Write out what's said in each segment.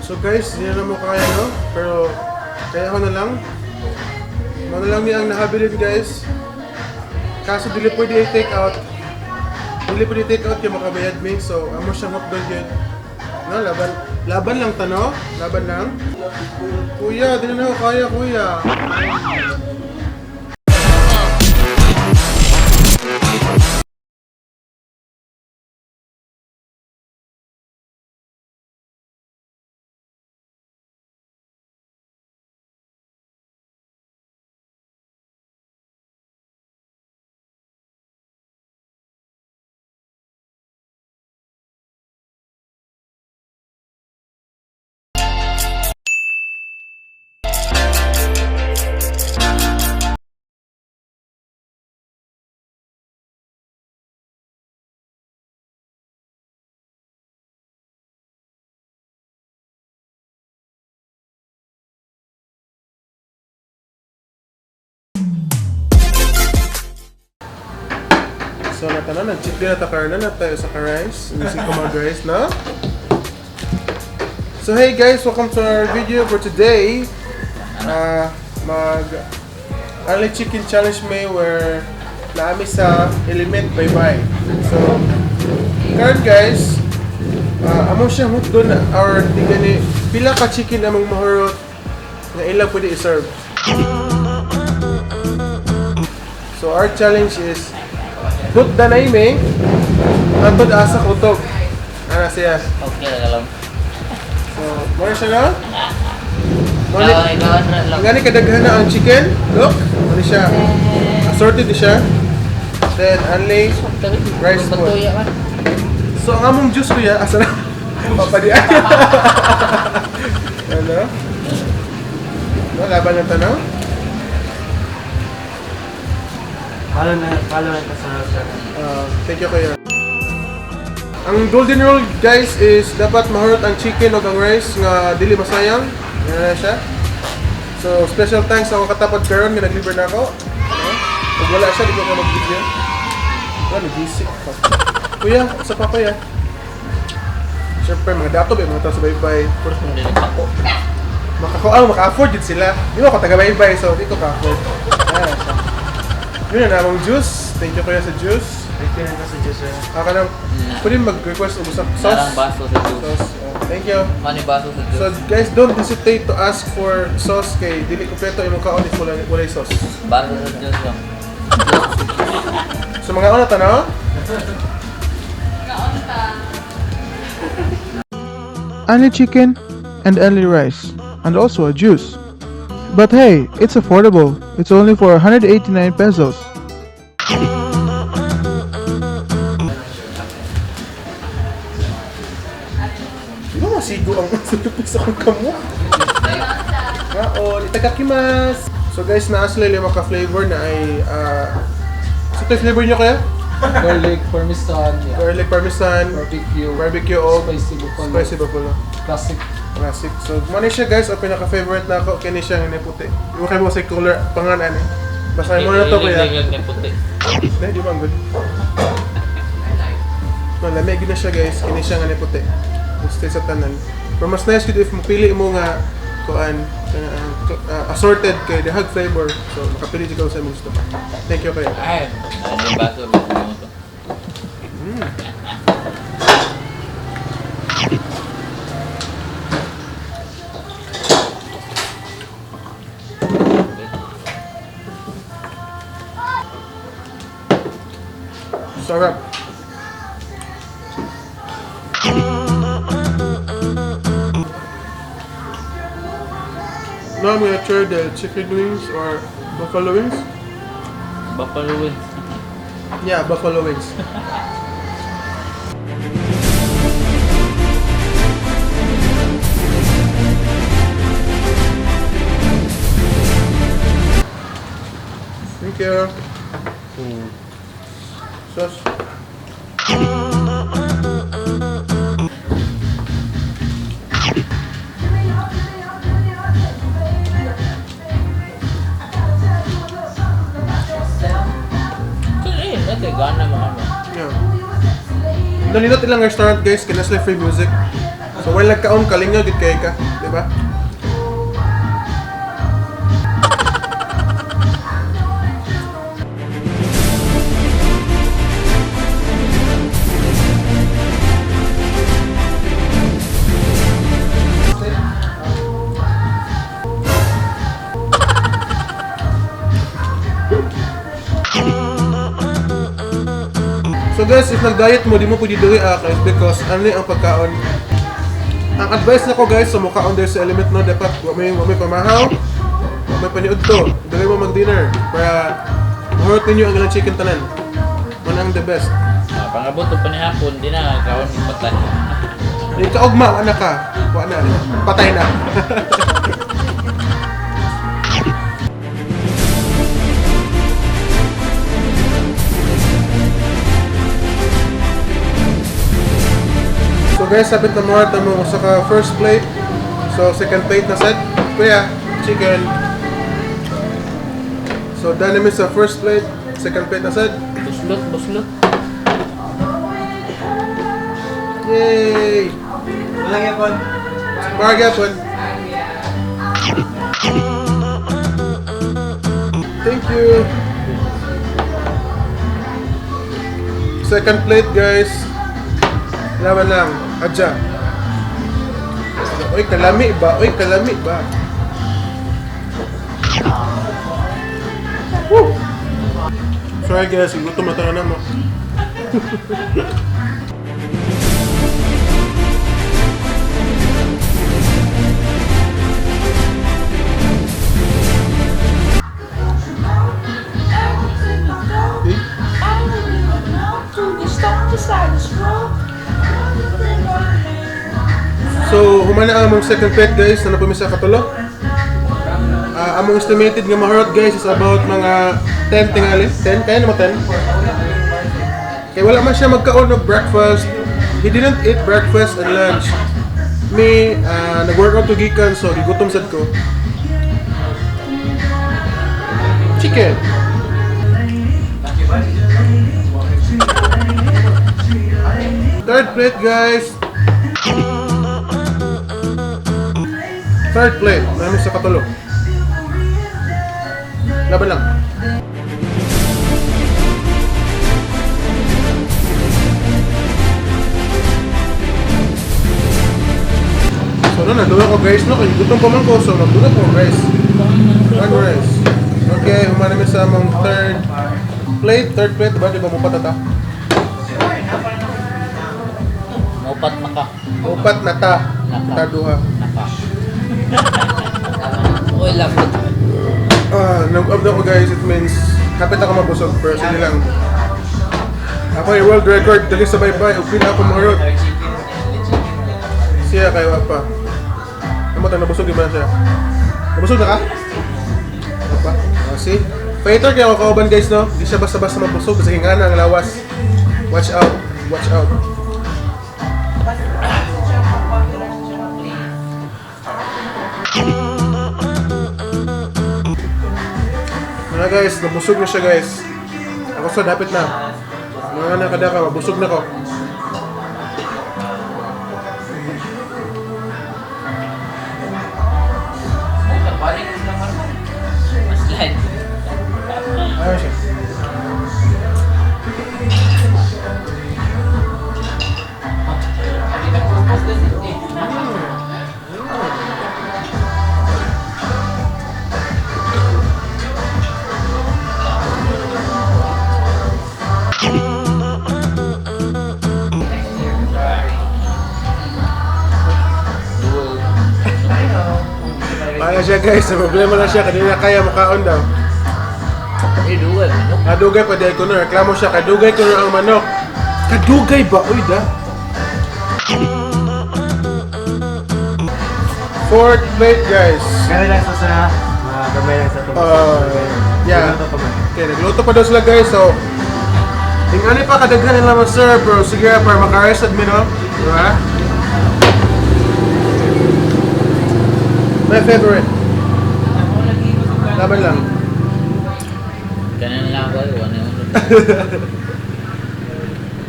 So guys, hindi na mo kaya, no? Pero kaya ko na lang. Mao na lang ni ang nahabilin, guys. Kaso dili pwede i-take out. Dili pwede i-take out kay makabayad mi. So amo siyang hotdog yun. No, laban laban lang ta, no? Laban lang. Kuya, dili na ako kaya, kuya. So natanan, nag-chip din na ta na tayo sa ka-rice. Music ko mga rice, no? So hey guys, welcome to our video for today. Mag Only Chicken Challenge may where naami sa Element Bye Bye. So, karon guys, amo siya hutdon or di gani pila ka chicken among mahurot nga ilang pwede i-serve. So our challenge is hutda na ime antod asa kutog. Ana siya. Okay na lang. So, mo siya na? Mo ni Ikaw, ikaw na lang. Gani kadaghan na ang chicken. Look, ano siya? Assorted siya. Then only rice po. Patuya man. So ang among juice kuya, asa na? Papadi. Ano? No, laban ng tanaw. Follow na sa Thank you, kuya. Ang golden rule guys is dapat mahurot ang chicken o ang rice nga dili masayang. Yan na siya. So special thanks sa akong katapad karon nga naglibre na ako. Ano? Kung wala siya, di ko ka mag-video. Wala, nagisik pa. Kuya, sa pa kuya. Siyempre, mga dato ba, mga tao sa baybay. Puro kung dili pa ko. Makako, ah, maka-afford yun sila. Di ba ako taga-baybay, so di ko ka-afford. Ayan siya. Yun na namang juice. Thank you kuya sa juice. Thank you na sa juice. Ako lang, pwede mag-request og usap sauce. Narang baso sa juice. Sauce. Thank you. Mani baso sa So juice. guys, don't hesitate to ask for sauce kay dili kompleto imong kaon if wala walay sauce. Baso sa juice lang. So mga una tanaw. Only chicken and only rice and also a juice. But hey, it's affordable. It's only for 189 pesos. Di ba masigo ang sulupis akong kamo? Kaon, itagakimasu! So guys, naa sila lima ka flavor na ay sa ito yung flavor nyo kaya? Garlic, parmesan, yeah. Garlic parmesan, Barbecue, barbecue o spicy buffalo, spicy buffalo. Classic. Classic. So, mo ni siya guys, ang pinaka-favorite na ako, kini siya nga puti. Di mo kayo mo sa color, pangan ani. Basta mo na to kuya. Hindi ni puti. Hindi, di ba ang good? No, lamig na siya guys, kini siya nga puti. Gusto sa tanan. Pero mas nice gud if mapili mo nga kuan assorted kay the hug flavor. So makapili jud ka sa imong gusto. Thank you kuya. Ay, ano baso ba mo to? Sarap. Now I'm gonna try the chicken wings or buffalo wings. Buffalo wings. Yeah, buffalo wings. Thank you. Sauce. Eh, ate gana mo ano. Yeah. Nalinot ilang restaurant guys, kaya sila free music. So while nagkaon, kalingaw gid kay ka, di ba? So guys, if nag-diet mo, di mo pwede diri ah, guys, because ano ang pagkaon. Ang advice nako guys, sa mukaon diri sa Element no, dapat wa may pamahaw, wa may paniud to. Dili mo mag-dinner para mahurot ninyo ang ilang chicken tanan. Man ang the best. Ah, pangabot og panihapon, di na kaon ni patay. Di ka ugma, wa na ka. Wa na. Patay na. So guys, sabit na mo mo sa ka first plate. So second plate na set. Kuya, chicken. So done namin sa first plate, second plate na set. Buslot, buslot. Yay! Walang yapon. Bargapon. Thank you. Second plate, guys. Laban lang. Adya. Uy, kalami ba? Uy, kalami ba? Woo! Sorry guys, gutom na tayo na mo. Eh? So, humana ang among second plate guys na napumisa katulo. Ah, among estimated nga mahurot guys is about mga 10 tingali. 10? Kaya naman 10? Kaya wala man siya magkaon og breakfast. He didn't eat breakfast and lunch. Me, nag-workout to gikan so gigutom sad ko. Chicken. Third plate guys. Third plate, namin sa katulo. Laban lang. So no, naduwa ko guys, no? Kaya gutom pa man ko, so nagduwa ko rice. One rice. Okay, humana mi sa among third plate. Third plate, diba? Di ba mo patata? Mupat na ka. Upat na ta. Ta duha. Naka. Uy, lapot. Ah, nag-up na ko guys, it means kapit ako mabusog pero sige lang. Ako yung world record, dali sa baybay, upin ako mahurot. Siya kayo pa. Ano tayo, nabusog yung siya. Nabusog na ka? Ano pa? Ah, see? Fighter kaya ako kauban guys, no? Di siya basta-basta mabusog, kasi nga na ang lawas. Watch out, watch out. Mga guys, nabusog na siya guys. Ako sa dapat na. Mga nakadaka, mabusog na ko. Mas light. Ayun siya. Kaya siya guys, may problema na siya, kanina kaya makaon daw. Eh, dual. Manok. Kadugay pa dahil ko na, reklamo siya, kadugay ko na ang manok. Kadugay ba? Uy da. Fourth plate guys. Gamay lang sa sa mga gamay lang sa tubig. Yeah. Luto pa man. Okay, nagluto pa daw sila guys, so Tingnan pa kadaghan nila mo sir, pero sige para maka-rest admin no? Diba? My favorite. Laban lang. Ganun lang ako. Iwan na yun.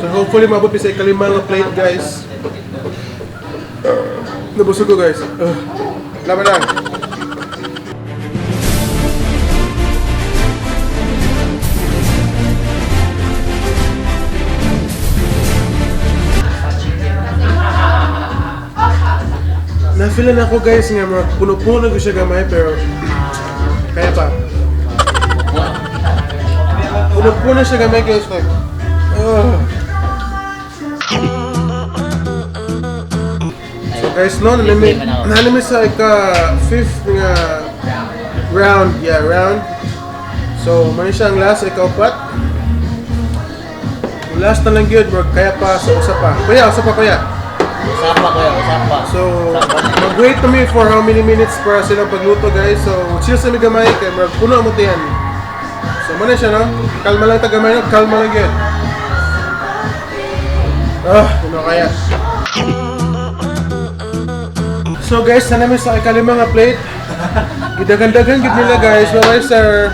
So hopefully maabot mi sa ikalimang plate guys. Nabusog ko, guys. Laban lang. Na-feel na ako, guys, nga mga puno-puno ko siya gamay pero kaya pa. Puno-puno siya gamay, guys, like ugh. So guys, no, nanami sa ika fifth nga round, yeah, round. So, man siya ang last, ika-upat. Last na lang yun, bro. Kaya pa sa usa pa. Kuya, usa pa, kuya. Usapa kuya, usapa. So, mag-wait to me for how many minutes para silang pagluto, guys. So, chill sa mi gamay kay murag puno mo tiyan. So, muna siya, no? Kalma lang ta gamay, no? Kalma lang yun. Ah, puno kaya. So guys, na namin sa ikalima nga plate. Gidagan-dagan gid nila, guys. Bye sir.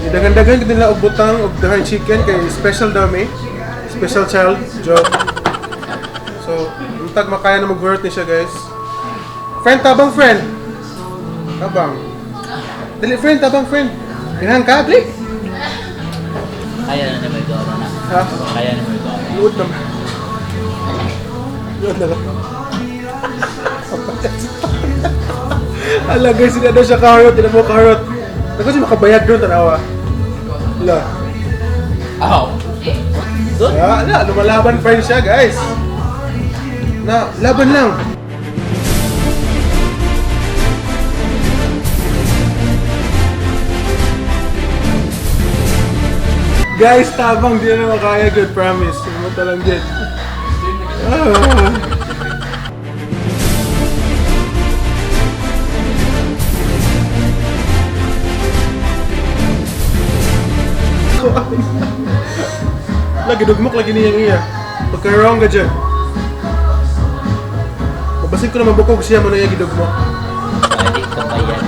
Gidagan-dagan gid nila og butang og dahan chicken kay special dami. Special child joke. So, untag makaya na mag-work ni siya, guys. Friend, tabang friend. Tabang. Dali friend, tabang friend. Ganahan ka, dali. Kaya na naman ikaw na. Ha? Kaya naman ikaw. Luod naman. Luod na lang. Ala guys, sila daw siya kaharot. Tila mo kaharot. Ako siya makabayad doon, tanawa. Ala. Aw. Doon? Ah, ala, lumalaban pa rin siya, guys. Na, laban lang. Guys, tabang di na makaya, good promise. Mo talang din. Ah. Lagi dugmok lagi niyang iya. Pagka-wrong ka dyan. Mabasin ko na mabukog siya mo na iya gidugmok. Balik ka pa yan.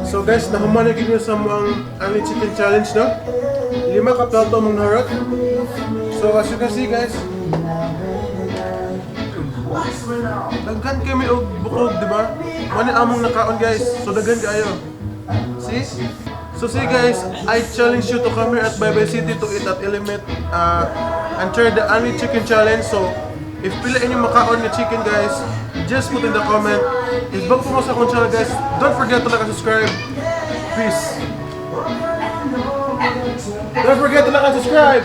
So guys, nahuman na gid sa ang Only Chicken Challenge, no? Lima ka plato mong naharot. So as you can see, guys, daghan kami og bukog, di ba? Mani among nakaon, guys. So daghan kaayo. See? So see guys, I challenge you to come here at Baybay City to eat at Element and try the Only Chicken Challenge. So if pila inyo makaon nga chicken, guys, just put in the comment. If bago po mo sa akong channel, guys, don't forget to like and subscribe. Peace. Don't forget to like and subscribe.